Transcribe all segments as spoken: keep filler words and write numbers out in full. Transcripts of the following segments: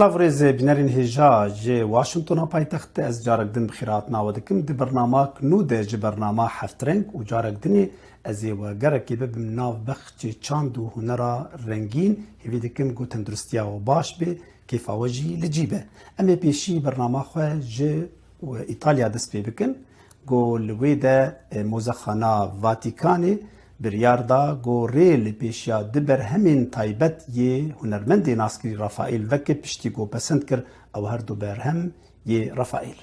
Silav û rêzê bînerên hêja ji Washingtona paytextê, ez carek din bi xêrhatina we dikim. Di bernamak nû de ji bernama Heftreng û carek dinê ez ê we gerekê bibim nav bexçê çand û hunera rengîn. Hêvî dikim ku tenduristiya we baş be, kêfa we jî li cî be. Em ê pêşî bernama xwe ji Îtalya dest pê bikin. Ku li wê de, e, Mozexana Vatikanê biryar da ku rê li pêşiya du berhemên taybet yê hunermendê naskirî Rafael veke, piştî ku pesend kir ew her du berhem yê Rafael.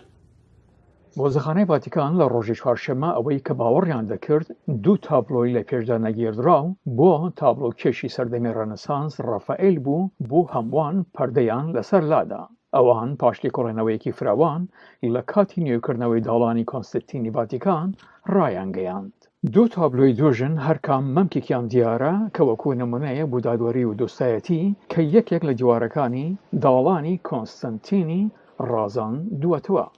Mozexaneyê Vatikan li rojê çarşema eweyî ke bawerîan dikird du tabloyî li pêşda negihêrdraw, bo tablokeşî serdemê Renesans Rafael bû, bo hemwan perdeyan li ser lada. Ewan paş lêkolînaweyekî firawan li katî nûkirinewê dalanî Konstantînî Vatikan rayangeyand. Du tabloyê dû jin her kam memkekiyan diyar e ke wekû nimûneyê bo dadwerî û dostayetî ke yek yek li dîwarekanî dalanî Konstantînî razan dû etwa.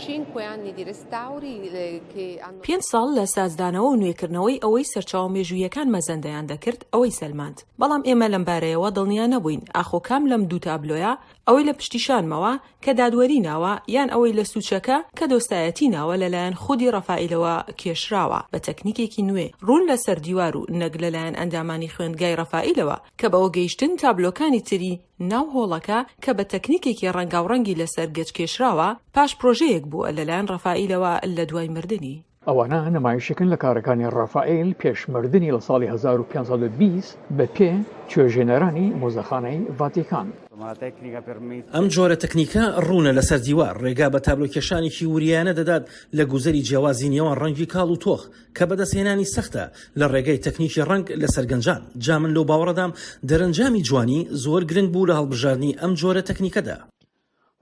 Cinque anni di restauri, eh, che hanno Pênc sal lە سازدانەوە و نوێکردنەوەی ئەوەی سەرچاوە مێژوویەکان مەزەندەیان دەکرد، ئەوەی سەلماند. بەڵام ئێمە لەم بارەیەوە دڵنیا نەبووین، ئاخۆ کام لەم دوو تابلۆیە ئەوەی لە پشتیشانمەوە کە دادوەری ناوە، یان ئەوەی لە سوچەکە کە دۆستایەتی ناوە لەلایەن خودی ڕەفائیلەوە کێشراوە بە تەکنیکێکی نوێ، ڕوون لەسەر دیوار و نەک لەلایەن ئەندامانی خوێندگای ڕەفائیلەوە کە بەوە گەیشتن تابلۆکانی تری ناو هۆڵەکە کە بە تەکنیکێکی ڕەنگاوڕەنگی لەسەر گەچ کێشراوە، پاش پرۆژەیەک بووە لەلایەن ڕەفائیلەوە لە دوای مردنی. ئەوانە نمایشێکن لە کارەکانی ڕەفائیل پێش مردنی لە ساڵی هەزار و پێنج سەد و بیست بە پێ توێژێنەرانی مۆزەخانەی ڤاتیکان. ئەم جۆرە تەکنیکە ڕوونە لەسەر دیوار، ڕێگا بە تابلۆکێشانێکی وریایانە دەدات لە گوزەری جیاوازی نێوان ڕەنگی کاڵ و تۆخ، کە بەدەستهێنانی سەختە لە ڕێگای تەکنیکی ڕەنگ لەسەر گەنجان. جا من لەو باوەڕەدام دەرەنجامی جوانی زۆر گرنگ بوو لە هەڵبژاردنی ئەم جۆرە تەکنیکەدا.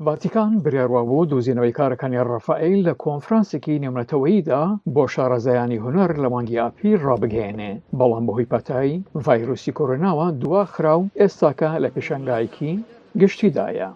ڤاتیکان بریاروا بوو دۆزینەوەی کارەکانی ڕەفائیل لە کۆنفرانسێکی نێونەتەوەییدا بۆ شارەزایانی هونەر لە مانگی ئاپریل ڕابگەیەنێ، بەڵام بەهۆی پەتای ڤایرۆسی کۆرۆناوە دوا خرا و ئێستاکە لە پێشانگایەکی گشتیدایە.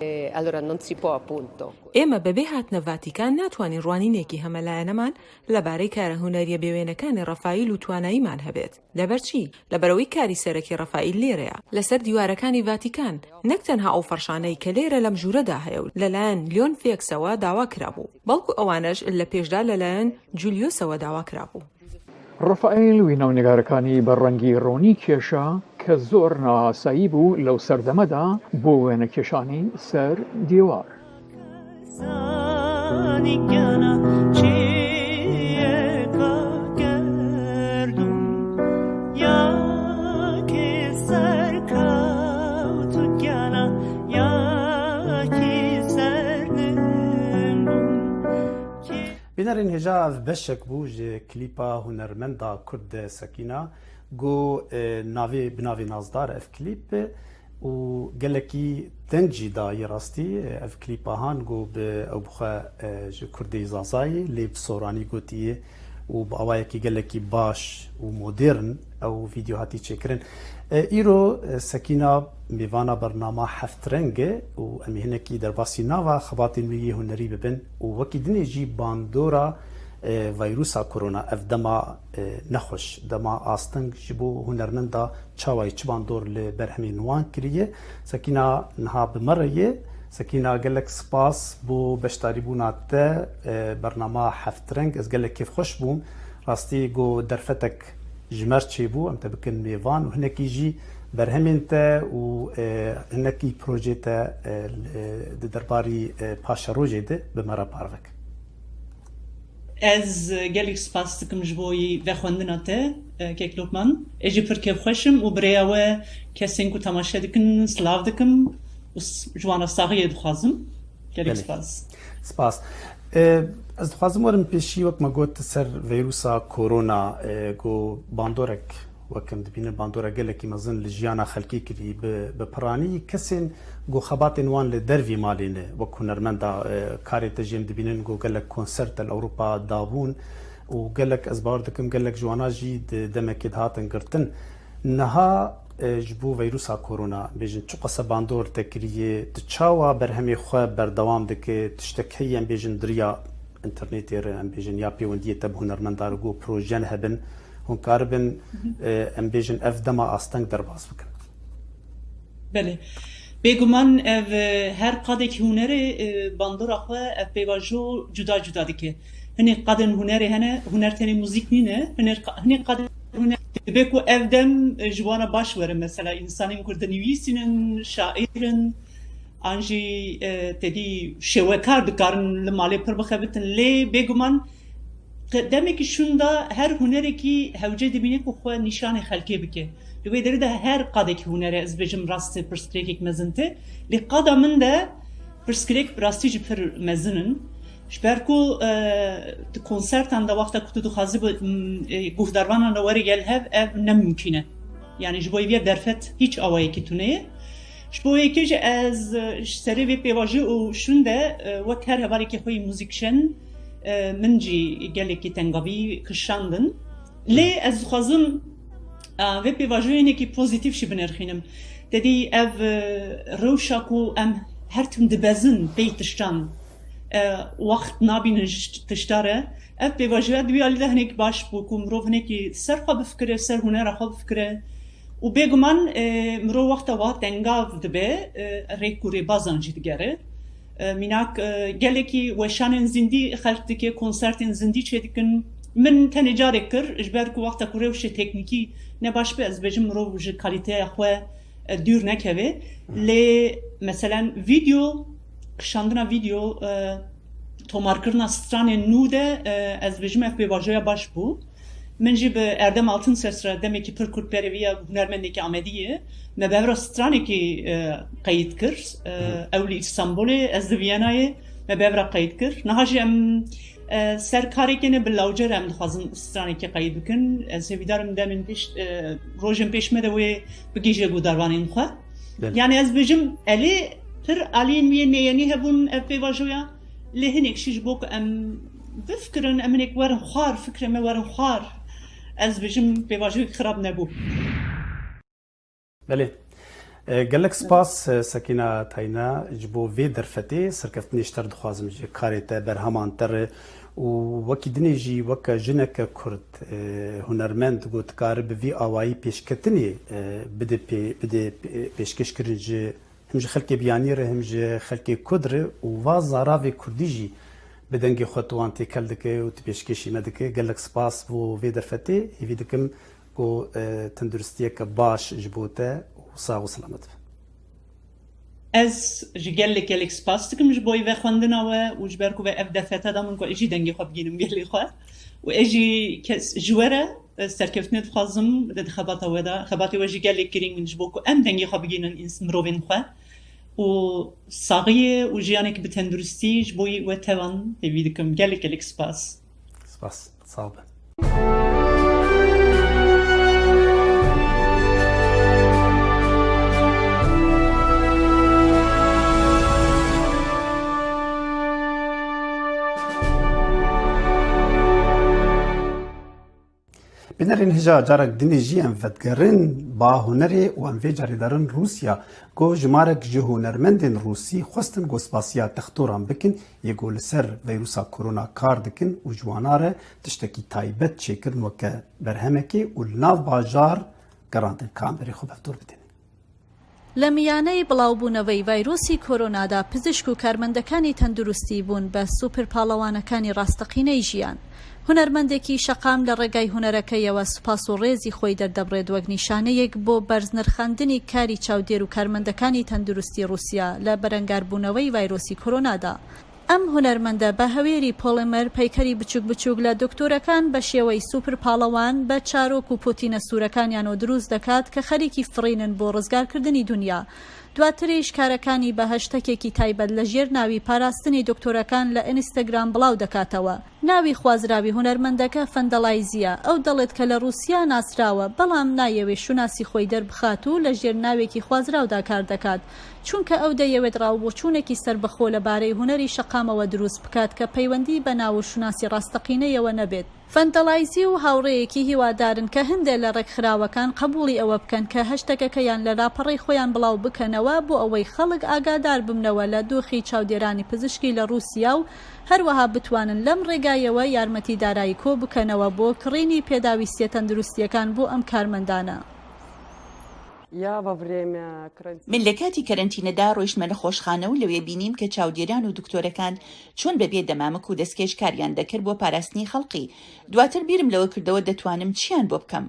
Eh, allora non si può, appunto. ئێمە بەبێ هاتنە ڤاتیکان ناتوانین ڕوانینێکی هەمەلایەنەمان لەبارەی کارە هونەریە بێوێنەکانی ڕەفائیل و تواناییمان هەبێت. لەبەرچی؟ لەبەرەوەی کاری سەرەکی ڕەفائیل لێرەیە. لەسەر دیوارەکانی ڤاتیکان، نەک تەنها ئەو فەرشانەی کە لێرە لەم ژوورەدا هەیە و لەلایەن لیۆن فێکسەوە داوا کرابوو، بەڵکو ئەوانەش لە پێشدا لەلایەن جولیۆسەوە داوا کرابوو. ڕەفائیل ویناونیگارەکانی بە ڕەنگی ڕوونی کێشا کە زۆر نائاسایی بوو لەو سەردەمەدا بۆ وێنەکێشانی سەر دیوار. Bînerên hêja, ev beşek bû ji klîpa hunermenda Kurd Sekîna, ku, e, navê, bi navê Nazdar ev klîp û gelekî deng jî da yê rastî, e, ev klîpa han ku bi ew bixwe, e, ji Kurdê Zazayê, lê bi soranî gotiye û bi awayekî gelekî baş û modern ew vîdeo hatî çêkirin. E, îro, e, Sekîna mêvana bernama Heft Reng e û em ê hinekî derbasî nava xebatên wî yê hunerî bibin û wekî dinê jî bandora, e, vayrusa korona, ev dema, e, nexweş, dema asteng ji bo hunermenda çawa ye, çi bandor li berhemên wan kiriye. Sekîna niha bi me re ye. Sekîna, gelek spas bo beşdarîbûna te, e, bernama Heft Reng. Ez gelek kêfxweş bûm. Rastî ku derfetek ji me re çêbû, em te bikin mêvan û hinekî jî berhemên te û, e, hinekî projê te, e, li, di derbarî, e, paşerojê de bi me re parve ke. Ez gelek spas dikim ji bo vexwendina te, e, kek Lokman. Ez jî pir kêfxweş im û bi rêya we kesên ku temaşe dikin silav dikim û s-, ji wan re saxiyê dixwazim. Gelek Belê. Spas. Spas. E, ez dixwazim werim pêşî, wek me got, ser veyrusa korona, e, ku bandorek, wek em dibînin, bandorek gelekî mezin li jiyana xelkê kirî. Bi, bi piranî kesên ku xebatên wan li dervî malê ne, wek hunermenda, e, karê te jî em dibînin ku gelek konser te li Ewropa dabûn û gelek, ez bawer dikim, gelek ji wana jî di demekê de hatin girtin. Niha, e, ji bo veyrusa korona, bêjin, çiqase bandor te kiriye, tu çawa berhemê xwe berdewam dike, tiştek heye, em bêjin, di riya înternetê re, em bêjin, ya pêwendiyê te bi hunermendan re ku projen hebin, hûn karibin, e, em bêjin, ev dema asteng derbas bikin? Belê. Bêguman ev, e, her qadekî hunerê, e, bandora xwe ev pêvajo cuda cuda dike. Hinek qadên hunerê hene, huner tenê muzîk nîne, hinek qa-, hinek qadên huner dibe ku ev dem, e, ji wana baş were. Mesela, însanên ku dinivîsînin, şaîr in, an jî, e, tedî şêwekar dikarin li malê pir bixebitin. Lê bêguman Demekî şûnda her hunerekî hewce dibîne ku xwe nîşanê xelkê bike. Li wê derê de her qadekî hunere, ez bêjim, rastê pirsgirêkek mezin tê. Lê qada min de pirsgirêk bi rastî jî pir mezin in. Ji ber ku, e, di konsertan de wexta ku tu dixwazî bi, m, e, guhdarvanan re were gel hev, ev ne mimkîn e. Yanî ji bo hêviya derfet hîç awayekî tune ye. Ji bo yekê jî ez, e, ji serê vê pêvajoyê û şûn de, e, wek her hevalekî xwe yî muzîkşen, e, min jî gelekî tengavî kişandin. Lê ez dixwazim, e, vê pêvajoyê hinekî pozîtîf jî binirxînim. Tedî ev, e, rewşa ku em her tim dibezin pey tiştan, e, wext nabînin ji tişta re. Ev pêvajoya di wî alî de hinek baş bû ku mirov hinekî ser xwe bifikire, ser hunera xwe bifikire. Û bêguman, e, mirov wexta wiha tengav dibe, e, rêk û rêbazan jî digere. E, mînak, e, gelekî weşanên zindî xelk dike, konsertên zindî çêdikin. Min tenê carek kir, ji ber ku wexta ku rewşê teknîkî ne baş be, ez bêjim mirov ji kalîteya xwe, e, dûr nekeve. Lê, meselen, vîdeo, kişandina vîdeo, e, tomarkirina stranên nû de, e, ez bêjim ev pêvajoya baş bû. Min jî bi Erdem Altınses re demekî pir kurt berê vî ya hunermendekî Amedî ye. Me bi hev re stranekî, e, qeyd kir. E, Hı hı. Ew li Îstanbulê, ez li Viyanayê. Me bi hev re qeyd kir. Niha jî em, e, ser karekê ne, bi lawce re em dixwazin stranekî qeyd bikin. Ez hêvîdar im demên pêş, e, rojên pêş me de wê bigihîje guhdarvanên xwe. Belê. Yanî ez bêjim, elê pir aliyên wî yê neyênî hebûn ev pêvajoya. Lê hinek şî ji bo ku em bifikirin, em hinek werin xwar, fikrê me werin xwar. Ez dibêjim pêvajoyek xirab nebû. Belê. E, gelek spas, e, Sekîna Tayna, ji bo vê derfetê. Serkeftinê ji te re dixwazim, ji karê te, berheman te re û wekî dinê jî weke jineke Kurd, e, hunermend, gotkar bi vî awayî pêşketinê, e, bide pê-, bide pê-, pêşkêş kirin ji him ji xelkê biyanî re, him ji xelkê Kurd re û va zaravê Kurdî jî bi dengê xwe tu wan têkel dike û tu pêşkêşî me dike. Gelek spas bo vê derfetê. Hêvî dikim ku, e, tenduristiyeke baş ji bo te û sax û selamet be. Ez ji gelek gelek spas dikim ji bo vexwendina we û ji ber ku ve ev derfete da min ku ez jî dengê xwe bigînim gelê xwe û ez jî kes ji we re e, serkeftinê dixwazim di xebata we de. Xebatê we jî gelek girîng in ji bo ku em dengê xwe bigihînin ins-, mirovên xwe. Û saxiyê û jiyanek bi tenduristî ji bo we tevan hêvî dikim. Gelek gelek spas. Spas. Sağ ol. Bînerên hêja carek dinê jî em vedigerin ba hunerê û em vê carê derin Rûsya, ku jimarek ji hunermendên Rûsî xwestin ku spasiya textoran bikin, yê ku li ser veyrusa korona kar dikin û ji wana re tiştekî taybet çêkirin weke berhemekê û li nav bajar gerandin ka em berê xwe bi hevdor bidin. لە میانەی بڵاوبوونەوەی ڤایرۆسی کۆرۆنادا، پزیشک و کارمەندەکانی تەندروستی بوون بە سوپرپاڵەوانەکانی ڕاستەقینەی ژیان. هونەرمەندێکی شەقام لە ڕێگای هونەرەکەیەوە سوپاس و ڕێزی خۆی دەردەبڕێت وەک نیشانەیەک بۆ بەرزنرخاندنی کاری چاودێر و کارمەندەکانی تەندروستی ڕووسیا لە بەرەنگاربوونەوەی ڤایرۆسی کۆرۆنادا. ئەم هونەرمەندە بە هەوێری پۆڵێمەر، پەیکەری بچووک بچووک لە دکتۆرەکان، بە شێوەی سوپر پاڵەوان، بە چارۆک و پۆتینە سوورەکانیانەوە دروست دەکات کە خەریکی فڕینن بۆ ڕزگارکردنی دونیا. دواتریش کارەکانی بە هەشتەکێکی تایبەت لە ژێر ناوی پاراستنی دکتۆرەکان لە ئینستاگرام بڵاو دەکاتەوە. ناوی خوازراوی هونەرمەندەکە فەندەڵایزیە. ئەو دەڵێت کە لە ڕووسیا ناسراوە، بەڵام نایەوێ شوناسی خۆی دەربخات و لە ژێر ناوێکی خوازراودا کار دەکات، چونکە ئەو دەیەوێت ڕاوبۆچوونێکی سەربەخۆ لەبارەی هونەری شەقامەوە دروست بکات کە پەیوەندی بە ناو و شوناسی ڕاستەقینەیەوە نەبێت. فەندەڵایزی و هاوڕێیەکی هیوادارن کە هەندێک لە ڕێکخراوەکان قبوڵی ئەوە بکەن کە هەشتەکەکەیان لە لاپەڕەی خۆیان بڵاو بکەنەوە، بۆ ئەوەی خەڵک ئاگادار ببنەوە لە دۆخی چاودێرانی پزیشکی لە ڕووسیا و هەروەها بتوانن لەم ڕێگایەوە یارمەتی دارایی کۆ بکەنەوە بۆ کڕینی پێداویستیە تەندروستیەکان بۆ ئەم کارمەندانە. Я во время карантина. من لە کاتی کەرەنتینەدا ڕۆیشتمە نەخۆشخانە و لەوێ بینیم کە چاودێران و دکتۆرەکان چۆن بەبێ دەمامک و دەستکێش کاریان دەکرد بۆ پاراستنی خەڵقی. دواتر بیرم لەوە کردەوە دەتوانم چیان بۆ بکەم.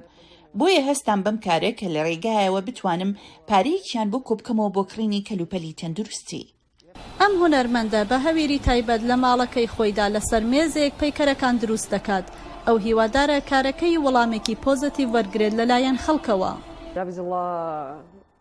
بۆیە هەستام بەم کارە کە لە ڕێگایەوە بتوانم پارەیەکیان بۆ کۆبکەمەوە بۆ کڕینی کەلوپەلی تەندروستی. ئەم هونەرمەندە بە هەویری تایبەت لە ماڵەکەی خۆیدا لەسەر مێزێک پەیکەرەکان دروست دەکات. ئەو هیوادارە کارەکەی وەڵامێکی پۆزەتیڤ وەرگرێت لەلایەن خەڵکەوە. Я взяла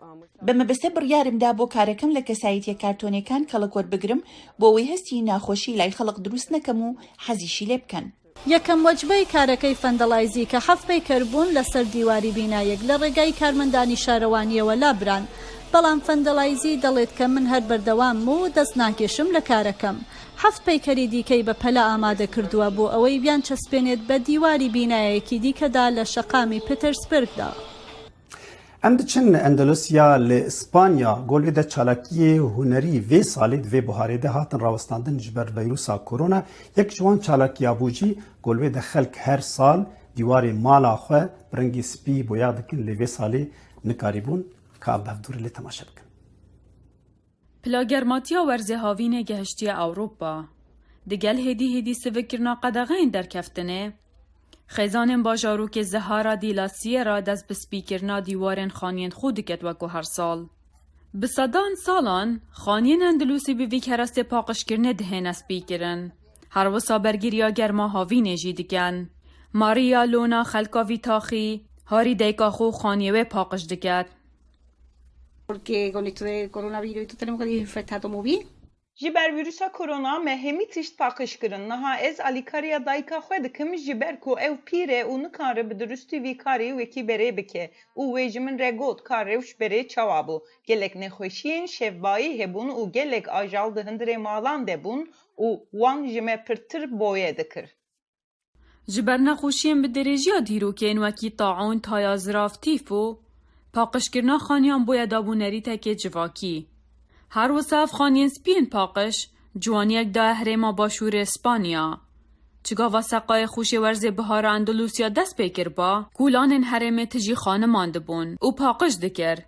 а, мы- بە مەبەستە بڕیارمدا بۆ کارەکەم لە کەسایەتیە کارتۆنیەکان کەڵک وەربگرم، بۆ ئەوەی هەستی ناخۆشی لای خەڵق دروست نەکەم و حەزیشی لێ بکەن. یەکەم وەجبەی کارەکەی فەندەڵایزی کە حەفت پەیکەر بوون لەسەر دیواری بینایەک لە ڕێگای کارمەندانی شارەوانیەوە لابران. بەڵام فەندەڵایزی دەڵێت کە من هەر بەردەوام و دەست ناکێشم لە کارەکەم. حەفت پەیکەری دیکەی بە پەلە ئامادە کردووە بۆ ئەوەی بیان چەسپێنێت بە دیواری بینایەکی دیکەدا لە شەقامی پترسبرگدا. Em diçin Endalusiya li Spanya, ku li wê de çalakiyê hunerî vê salê di vê buharê de hatin rawestandin ji ber veyrusa korona. Yek ji wan çalakiya bû jî ku li wê de xelk her sal dîwarê mala xwe bi rengê spî boyax dikin, lê vê salê nikarîbûn. Ka ev bi hevdûrê lê temaşe bikin. Pila germatiya werzê havînê gehiştiye Ewropa. Digel hêdî hêdî sivikkirina qedexeyên derkeftinê, xêzanên bajarokê Zehara di la Sierra dest bi spîkirina dîwarên xaniyên xwe diket weko her sal. Bi sedan salan, xaniyên Endilusî bi vî kerestê paqijkirinê dihêne spîkirin. Her wisa bergiriya germa havînê jî dikin. Maria Lona xelka vî taxî, harî dayika xwe û xaniyê wê paqij diket. Porque con esto del coronavirus y todo tenemos que desinfectar todo muy bien. Ji ber vîrusa korona me hemî tişt paqij kirin. Niha ez alîkariya dayika xwe dikim, ji ber ku ew pîr e û nikare bi dirustî vî karî wekî berê bike û wê ji min re got ka rewş berê çawa bû. Gelek nexweşiyên şevbayî hebûn û gelek ajal di hundirê malan de bûn û wan ji me pirtir boye dikir. Ji ber nexweşiyên bi dirêjiya dîrokên wekî taûn, taya zirav, tîfo, paqijkirina xaniyan bûye dabûnerîtekê civakî. Her wisa ev xaniyên spî yên paqij, ciwaniyek daye herêma başûrê Spanya. Çigava seqayê xweşê werzê bihara Endalusya dest pê kiriba, kolanên herêmê tijî xaniman dibûn û paqij dikir.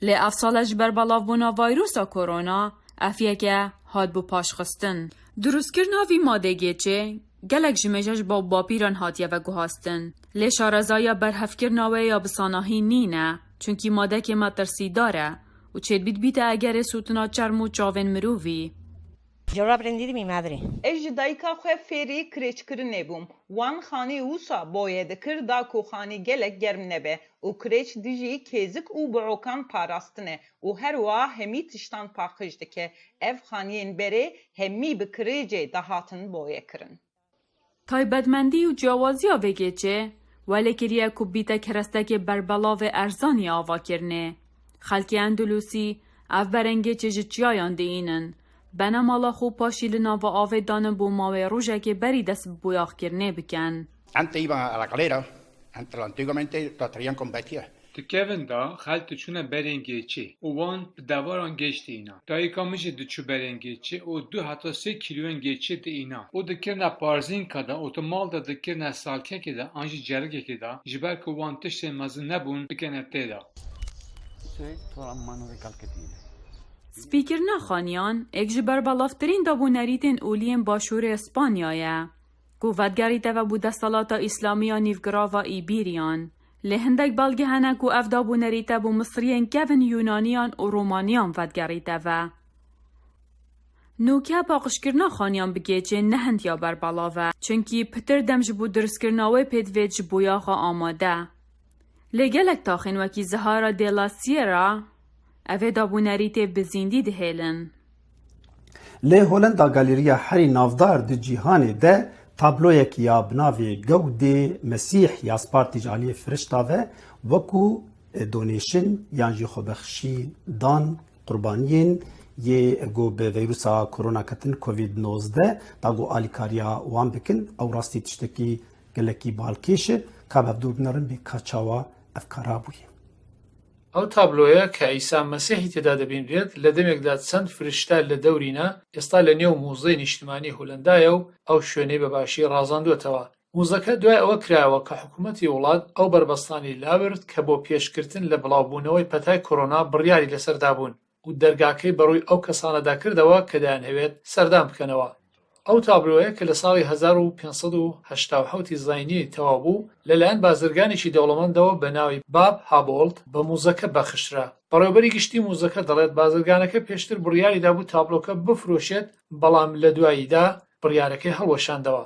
Lê ev sale ji ber belavbûna vayrusa korona, ev yeke hatbû paşxistin. Dirustkirina vî madê gêçê gelek ji mêje ji bav bapîran hatiye veguhastin. Lê şarezayiya berhevkirina wê ya bi sanahî nîne, çunkî madekê metirsîdar e û çêdibît bîte egerê sûtina çerm û çavên mirovî. Yo lo aprendí de mi madre. Ez ji dayika xwe fêrî kirêçkirinê bûm. Wan xanî wisa boye dikir da ku xanî gelek germ nebe û kirêç dijî kêzik û biokan parastine û her wiha hemî tiştan paqij dike. Ev xaniyên berê hemî bi kirêcê dihatin boyekirin. Taybetmendî û ciyawaziya vê gêçê welê kiriye ku bîte kerestekê berbelavê erzanî avakirinê. Xelkê Endulusî ev berên gêçê ji çiyayan diînin. Bene mala xwe paşî li nava avê danin bo mawê rojekê berî dest bi boyaxkirinê bikin. Antes iban a la galera, antes, antiguamente la traían con bestias. Di kevin de xelk diçûne berên gêçê û wan bi devaran gêç diînan. Dayika min jî diçû berên gêçê û du heta sê kîloyên gêçê diîna û dikirine parzînka de û di mal de dikirine salkekê de an jî cerikekê de, ji ber ku wan tiştên mezin nebûn bikene tê de. Spîkirina xaniyan êk ji berbelavtirîn dabûnerîtên oliyên başûrê Spanya ye, ku vetgerîte ve bo desthilata Îslamî ya nîvgirava Îbîryan. Lê hindek belge hene ku ev dabûnerîte bo Misriyên kevin Yûnaniyan û Romaniyan vetgerîte ve. Nûke paqijkirina xaniyan bi gêçê ne hindiya berbelav e, çunkî pitir dem ji bo dirustkirina wê pêdivêt ji boyaxa amade. Lê gelek taxên wekî Zehara de la Sierra evê dabûnerîtê bi zîndî dihêlin. Li Holenda galeriya herî navdar di cîhanê de tabloyek ya bi navê Gewdê Mesîh ya spartî ji aliyê firişta ve wekû donêşin yan jî xwebexşî dan qurbaniyên yê ku bi veyrusa korona ketin, covid nozdeh, da ku alîkariya wan bikin. Ew rastî tiştekî gelekî balkêş e. Ka bi hevdûr binerin bê ka çawa ev kar rabûye. ئەو تابلۆیە کە عیسا مەسیحی تێدا دەبینرێت، لە دەمێکدا چەند فرشتە لە دەوری نا، ئێستا لە نێو موزەی نیشتمانی هولەندایە و ئەو شوێنەی بە باشی ڕازاندووەتەوە. موزەکە دوای ئەوە کرایەوە کە حکوومەتی وڵات ئەو بەربەستانی لابرد کە بۆ پێشگرتن لە بڵاوبوونەوەی پەتای کۆرۆنا بڕیاری لەسەر دابوون و دەرگاکەی بەڕووی ئەو کەسانەدا کردەوە کە دەیانهەوێت سەردان بکەنەوە. ئەو تابلۆیە کە لە ساڵی هەزار و پێنج سەد و هەشتا و حەوت ی زاینی تەواو بوو، لەلایەن بازرگانێکی دەوڵەمەندەوە بە ناوی باب هابۆڵد بە موزەکە بەخشرا. بەڕێوەبەری گشتی موزەکە دەڵێت بازرگانەکە پێشتر بڕیاری دابوو تابلۆکە بفرۆشێت، بەڵام لە دواییدا بڕیارەکەی هەڵوەشاندەوە.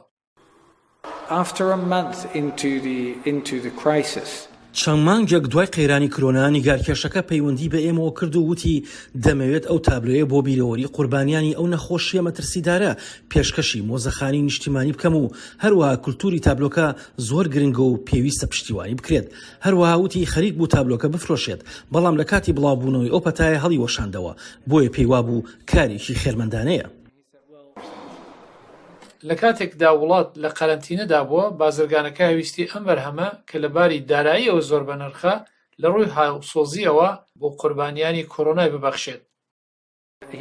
After a month into the, into the crisis, چەند مانگێک دوای قەیرانی کرۆنا، نیگارکێشەکە پەیوەندی بە ئێمەوە کرد و وتی دەمەوێت ئەو تابلۆیە بۆ بیرەوەری قوربانیانی ئەو نەخۆشیە مەترسیدارە پێشکەشی مۆزەخانی نیشتیمانی بکەم و هەروەها کولتوری تابلۆکە زۆر گرنگە و پێویستە پشتیوانی بکرێت. هەروەها وتی خەریک بوو تابلۆکە بفرۆشێت، بەڵام لە کاتی بڵاوبوونەوەی ئەو پەتایە هەڵی وەشاندەوە، بۆیە پێی وابوو کارێکی خێرمەندانەیە. لە کاتێکدا وڵات لە قەرەنتینەدا بووە، بازرگانەکە هەویستی ئەم بەرهەمە کە لە باری داراییەوە زۆر بەنرخە، لە ڕووی هاوسۆزییەوە بۆ قوربانیانی کۆرۆنای ببەخشێت.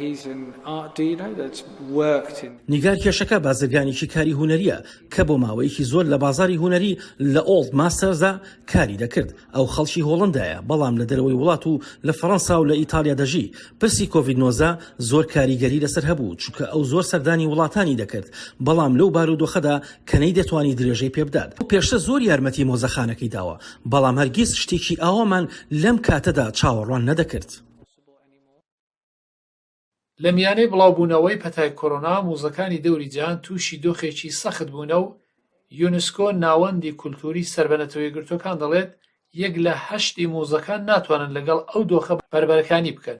He's an art dealer that's worked in. نیگارکێشەکە بازرگانێکی کاری هونەرییە کە بۆ ماوەیەکی زۆر لە بازاڕی هونەری لە ئۆڵد ماستەرزدا کاری دەکرد. ئەو خەڵکی هۆڵەندایە، بەڵام لە دەرەوەی وڵات و لە فەڕەنسا و لە ئیتاڵیا دەژی. پرسی کۆڤید نۆزدە زۆر کاریگەری لەسەر هەبوو، چونکە ئەو زۆر سەردانی وڵاتانی دەکرد، بەڵام لەو بارودۆخەدا کە نەیدەتوانی درێژەی پێ بدات. ئەو پێشتر زۆر یارمەتی مۆزەخانەکەی داوە، بەڵام هەرگیز شتێکی ئاوامان لەم کاتەدا چاوەڕوان نەدەکرد. لە میانەی بڵاوبوونەوەی پەتای کۆرۆنا، موزەکانی دەوری جیهان تووشی دۆخێکی سەخت بوونە و یونسکۆ، ناوەندی کولتوری سەر بە نەتەوە یەکگرتووەکان، دەڵێت یەک لە هەشتی موزەکان ناتوانن لەگەڵ ئەو دۆخە بەربەرەکانی بکەن.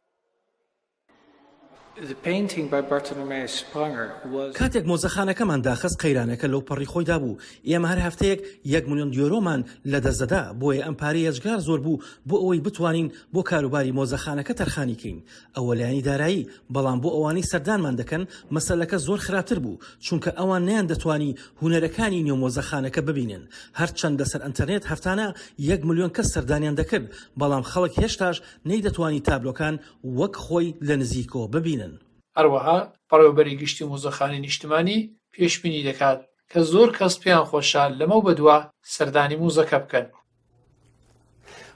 The painting by Bartolomeo Spranger was. کاتێک مۆزەخانەکەمان داخست، قەیرانەکە لەو پەڕی خۆیدا بوو. ئێمە هەر هەفتەیەک یەک ملیۆن یۆرۆمان لەدەست دەدا، بۆیە ئەم پارەی ئەجگار زۆر بوو بۆ ئەوەی بتوانین بۆ کاروباری مۆزەخانەکە تەرخانی کەین. ئەوە لایەنی دارایی، بەڵام بۆ ئەوانەی سەردانمان دەکەن، مەسەلەکە زۆر خراپتر بوو، چونکە ئەوان نەیان دەتوانی هونەرەکانی نێو مۆزەخانەکە ببینن. هەرچەند لەسەر ئەنتەرنێت هەفتانە یەک ملیۆن کەس سەردانیان دەکرد، بەڵام خەڵک هێشتاش نەیدەتوانی تابلۆکان وەک خۆی لە نزیکەوە ببینن. هەروەها بەڕێوەبەری گشتی مۆزەخانەی نیشتمانی پێشبینی دەکات کە زۆر کەس پێیان خۆشە لەمەو بەدوا سەردانی موزەکە بکەن.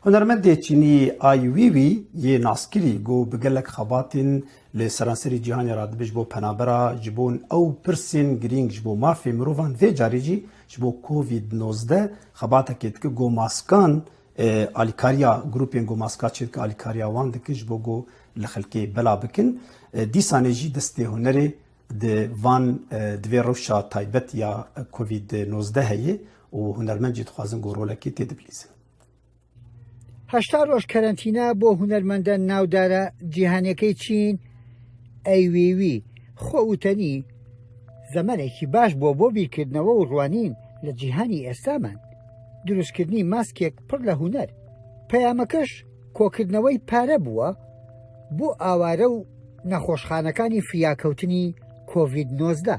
Hunermendê çînî Ai Weiwei yê naskirî got bi gelek xebatên li seranserî cîhanê re dibe ji bo penabera, ji bo ew pirsên girîng ji bo mafê mirovan, vê carê jî ji bo Covid nozdeh xebatekê dike, got maskan, e, alîkariya grûpên got maska çêdike, alîkariya wan dike ji bo got li xelkê bela bikin. E, dîsanê jî destê hunerê di van, e, di vê rewşa taybet ya Covid nozdeh heye û hunermend jî dixwazin got rolekê tê dibilîzin. هەشتا ڕۆژ کەرەنتینە بۆ هونەرمەندە ناودارە جیهانیەکەی چین، ئەی وێی وێی، خۆ وتەنی، زەمەنێکی باش بووە بۆ بیرکردنەوە و ڕوانین لە جیهانی ئێستامان. دروستکردنی ماسکێک پڕ لە هونەر. پەیامەکەش کۆکردنەوەی پارە بووە بۆ ئاوارە و نەخۆشخانەکانی فریاکەوتنی کۆڤید نۆزدە.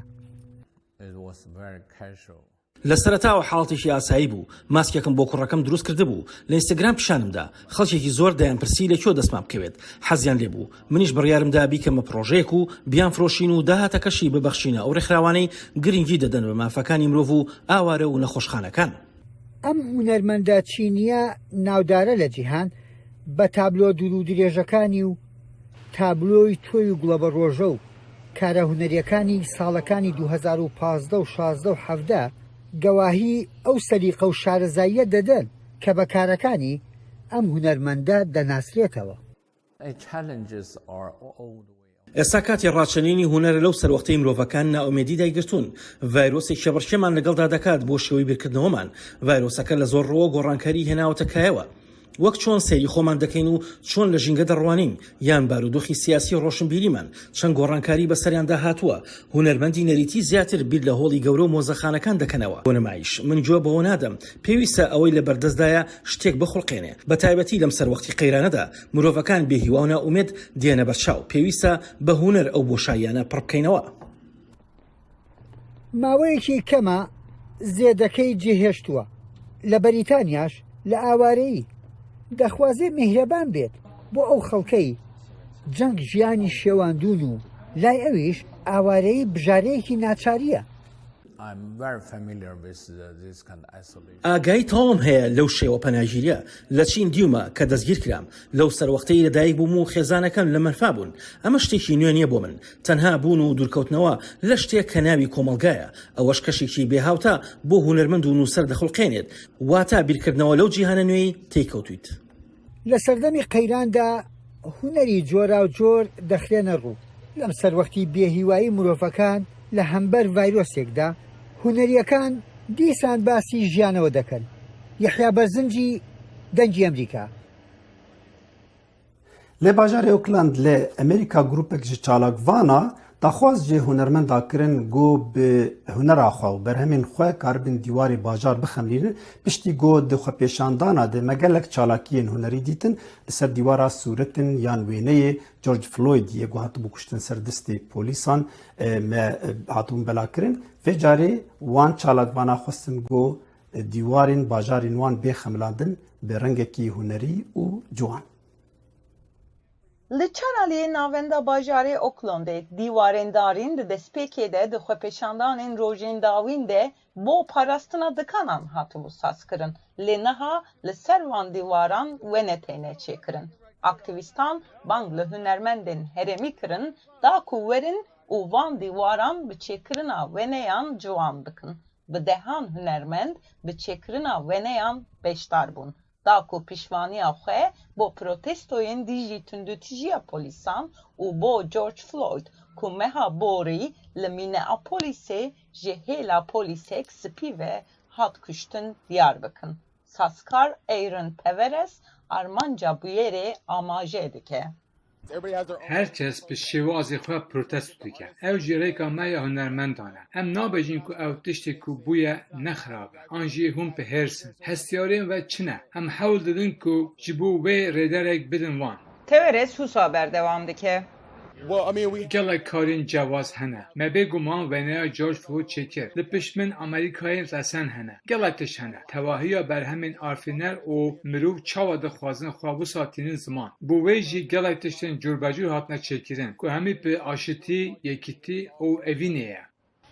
لە سەرەتاوە حاڵەتێکی ئاسایی بوو. ماسکێکم بۆ کوڕەکەم دروست کردبوو، لە ئینستاگرام پیشانم دا. خەڵکێکی زۆر دەیانپرسی لە کوێ دەستمان بکەوێت. حەزیان لێ بوو. منیش بڕیارم دا بیکەمە پڕۆژەیەک و بیانفرۆشین و داهاتەکەشی ببەخشینە ئەو ڕێکخراوانەی گرنگی دەدەن بە مافەکانی مرۆڤ و ئاوارە و نەخۆشخانەکان. ئەم هونەرمەندە چینیە ناودارە لە جیهان بە تابلۆ دوور و درێژەکانی و تابلۆی تۆی و گڵۆبە ڕۆژە و کارە هونەریەکانی ساڵەکانی دوو هەزار و پازدە و شازدە و حەڤدە گەواهی ئەو سەلیقە و شارەزاییە دەدەن کە بە کارەکانی ئەم هونەرمەندە دەناسرێتەوە. ئێستا کاتی ڕاچەنینی هونەرە لەو سەروەختەی مرۆڤەکان نائومێدی دایگرتوون. ڤایرۆسێک کێبڕکێمان لەگەڵدا دەکات بۆ شێوەی بیرکردنەوەمان. ڤایرۆسەکە لە زۆر ڕووە گۆڕانکاری هێناوەتە کایەوە. وەک چۆن سەیری خۆمان دەکەین و چۆن لە ژینگە دەڕوانین، یان بارودۆخی سیاسی ڕۆشنبیریمان چەند گۆڕانکاری بەسەریاندا هاتووە، هونەرمەندی نەریتی زیاتر بیر لە هۆڵی گەورە و مۆزەخانەکان دەکەنەوە. بۆ نمایش، من گوێ بەوە نادەم، پێویستە ئەوەی لە بەردەستدایە شتێک بخوڵقێنێ. بە تایبەتی لەم سەروەختی قەیرانەدا مرۆڤەکان بێهیوا و نائومێد دێنە بەرچاو. پێویستە بە هونەر ئەو بۆشاییانە پڕ بکەینەوە. ماوەیەکی کەمە زێدەکەی جێهێشتووە لە بەریتانیاش لە ئاوارەیی. دەخوازێ میهرەبان بێت بۆ ئەو خەڵکەی جەنگ ژیانی شێواندون و لای ئەویش ئاوارەیی بژارەیەکی ناچارییە. I'm very familiar with uh, this kind of isolation. ئاگایی تەواوم هەیە لەو شێوە پەناگیریە. لە چین دیومە کە دەستگیر کرام. لەو سەروەختەی لەدایک بووم و خێزانەکەم لە مەرفا بوون. ئەمە شتێکی نوێ نییە بۆ من. تەنها بوون و دوورکەوتنەوە لە شتێک کە ناوی کۆمەڵگایە. ئەوەش کەشێکی بێهاوتا بۆ هونەرمەند و نووسەر دەخولقێنێت. واتە بیرکردنەوە لەو جیهانە نوێی تێکەوتویت. لە سەردەمی قەیراندا هونەری جۆراوجۆر دەخرێنە ڕوو. لەم سەروەختی بێهیوایی مرۆڤەکان لە هەمبەر ڤایرۆسێکدا، هونەریەکان دیسان باسی ژیانەوە دەکەن. یەحیا بەرزنجی، دەنگی ئەمریکا. Lê bajarê Oakland li Amerîka grûpek ji çalakvana daxwaz ji hunermenda kirin ku bi hunera xwe û berhemên xwe karibin dîwarê bajar bixemilînin, piştî ku di xwepêşandana de me gelek çalakiyên hunerî dîtin, li ser dîwara sûretin yan wêneyê George Floyd yê ku hatibû kuştin ser destê polîsan, e, me, e, hatibûn belakirin. Vê carê wan çalakvana xwestin ku, e, dîwarên bajarên wan bê xemilandin bi rengekî hunerî û ciwan. Li Çaraliyê navenda bajarê Oaklandê dîwarên darîn di destpêkê de di xwepêşandanên rojên dawîn de bo parastina dikanan hatibû sazkirin, lê niha li ser van dîwaran wêne têne çêkirin. Aktîvîstan bang li hunermendên herêmî kirin da ku werin û van dîwaran bi çêkirina wêneyan ciwan bikin. Bi dehan hunermend bi çêkirina wêneyan beşdar bûn. Da ku piştevaniya xwe bo protestoyên dijî tundûtijiya polîsan û bo George Floyd ku meha borî li Minneapolisê ji hêla polîsek spî ve hat kuştin diyar bikin. Sazkar Aaron Peveres armanca bûyerê amaje dike. Her kes bi şêwazê xwe protesto dike. Ew jî rêka me ya hunermendan e. Em nabêjin ku ew tiştê ku bûye ne xirab e. An jî hûn bi hêrs in. Hestiyarên we çi ne? Em hewl didin ku ji bo wê rêderek bidin wan. Teveres wisa berdewam dike. Gelek karên cewaz hene. Me bêguman wêneya George Floyd çêkir. Li pişt min Amerîkayên resen hene. Gelek tişt hene. Tevahiya berhemên arfîner û mirov çawa dixwazin xwe wisa tînin ziman. Bo wê jî gelek tiştên curbecûr hatine çêkirin ku hemî bi aşitî, yekîtî û evînê ye.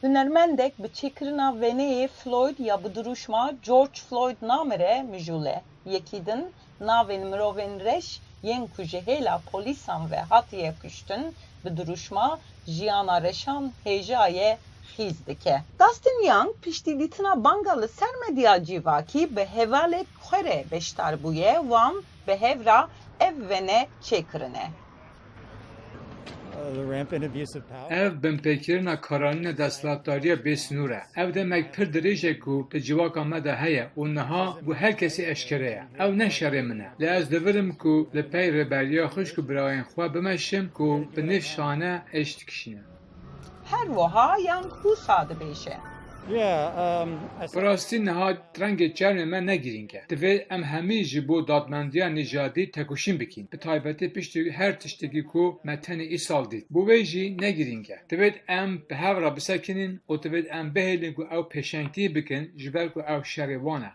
Hunermendek bi çêkirina wêneyê Floyd ya bi dirûşma George Floyd namire mijûl e. Yekî din navên mirovên reş yên ku ji hêla polîsan ve hatiye kuştin, bi dirûşma jiyana reşan hêja ye xîz dike. Dustin Young piştî dîtina banga li ser medya civakî bi hevalek xwe re beşdar bûye, wan bi hev re ev wêne çêkirine. Ev binpêkirina karanîna desthilatdariya bêsnûr e. Ev demek pir dirêj e ku di civaka me de heye û niha bo her kesî eşkere ye. Ew ne şerê min e. Lê ez divirim ku li pey rêberiya xwişk û birayên xwe bimeşim ku bi nifşane êş dikişînin. Her wiha Young wisa dibêje. Bi rastî niha rengê çermê me ne girîng e. Divê em hemî ji bo dadmendiya nijadî tekoşîn bikin. Bi taybetî piştî her tiştekî ku me tenê îsal dît. Bo wê jî ne girîng e. Divêt em bi hev re bisekinin û divêt em bihêlin ku ew pêşengtî bikin, ji ber ku ew şerê wan e.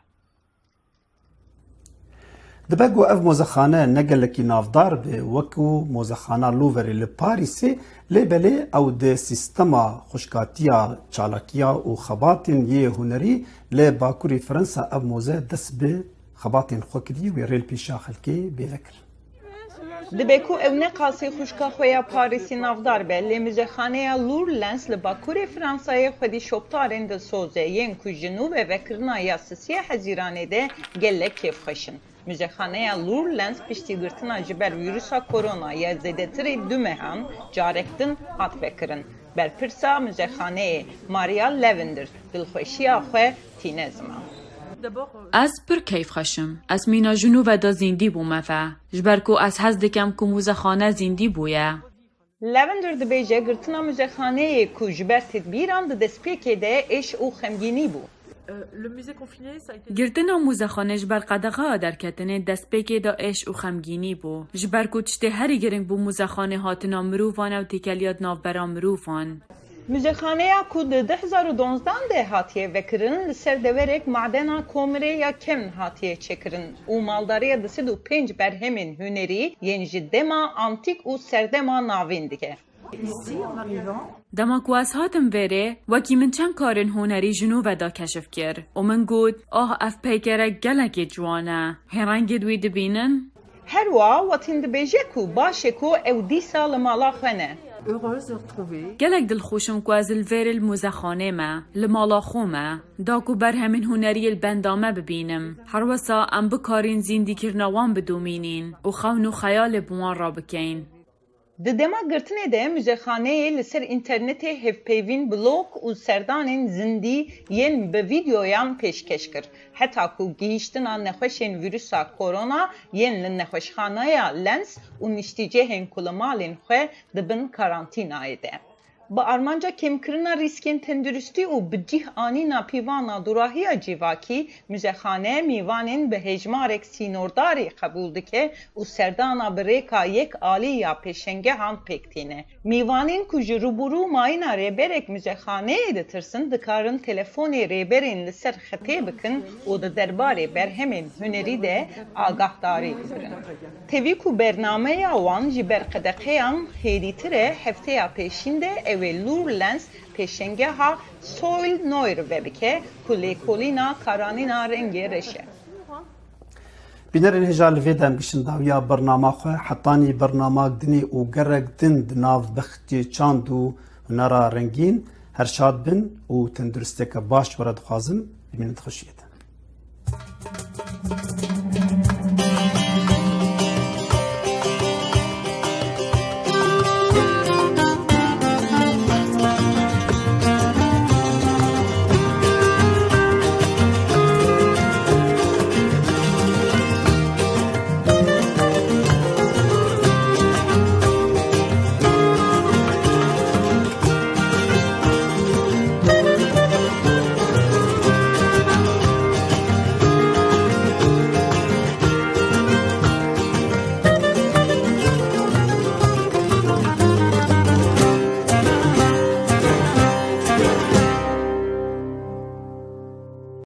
Dibe ku ev mozexane ne gelekî navdar be, wekû mozexana Louvre li Parîsê, lê belê ew di sîstema xwişkatiya çalakiya û xebatên yê hunerî li Bakurê Fransa ev moze dest bi xebatên xwe kiriye wê rê li pêşa xelkê bê vekirin. Dibe ku ew ne qasî xwişka xwe ya Parîsî navdar be, lê muzexaneya Lourlens li Bakurê Fransayê xwedî şoptarên dilsoz e, yên ku ji nû ve vekirina ya sisiyê Hezîranê de gelek kêfxweş in. Muzexaneya Lourlens piştî girtina ji ber vîrusa korona ya zêdetirê du mehan carek din hat vekirin. Berpirsa muzexaneyê Maria Levender dilxweşiya xwe tîne ziman. Ez pir keyfxweş im. Ez mîna ji nû ve de zîndî bûme ve. Ji ber ku ez hez dikim ku muzexane zîndî bûye. Lavender dibêje, girtina muzexaneyê ku ji ber tedbîran di destpêkê de êş û xemgînî bû. Girtina muzexanê ji ber qedexa derketinê destpêkê de êş û xemgînî bû. Ji ber ku tiştê herî giring bo muzexanê hatina mirovan ew têkeliya di navbera mirovan. Muzexaneya ku di du hezar û donzdan de hatiye vekirin, li ser deverek madena komirê ya kevn hatiye çêkirin û maldariya du sed û pênc berhemên hunerî yên ji dema antîk û serdema navîn dike. Dema ku ez hatim vêrê, wekî min çend karên hunerî ji nû ve dakeşif kir û min got, ah, ev peykerek gelekî ciwan e. Hê rengê wî dibînin? Her wiha Watîn dibêje ku baş e ku ew dîsa li mala xwe ne. Gelek dilxweş im ku ez li vêrê li muzexanê me, li mala xwe me, da ku berhemên hunerî li benda me bibînim. Herwesa em bikarîn zîndîkirina wan bidomînîn û xewn û xeyalê bi wan re bikeyn. Di dema girtinê de muzexaneyê li ser înternetê hevpeyvîn, blog û serdanên zindî yên bi vîdeoyan pêşkeş kir, heta ku gihîştina nexweşên vîrusa korona yên li nexweşxaneya Lens û niştîcehên ku li malên xwe di bin karantînayê de. Bi armanca kêmkirina rîskên tenduristî û bi cih anîna pîvana dûrahiya civakî, muzexane mîvanên bi hejmarek sînordarî qebûl dike û serdana bi rêka yek alî ya pêşengehan pêk tîne. Mîvanên ku ji rûbirû mayîna rêberek muzexaneyê ditirsin, dikarin telefonê rêberên li ser xetê bikin û di derbarê berhemên hunerî de agahdarî bigirin. Tevî ku bernameya wan ji ber qedeqeyan hêdîtir e, hefteya pêşîn de ew ê Lur Lens pêşengeha Soil Noir vebike ku lêkolîna karanîna rengê reş e. Bînerên hêja, li vê de em giştin dawiya bernama xwe. Hetanî bernama dinê û gerek din di nav bextê çand û hunera rengîn. Her şad bin û tenduristeke baş ji we re dixwazim. Bimînin di xweşiyê de.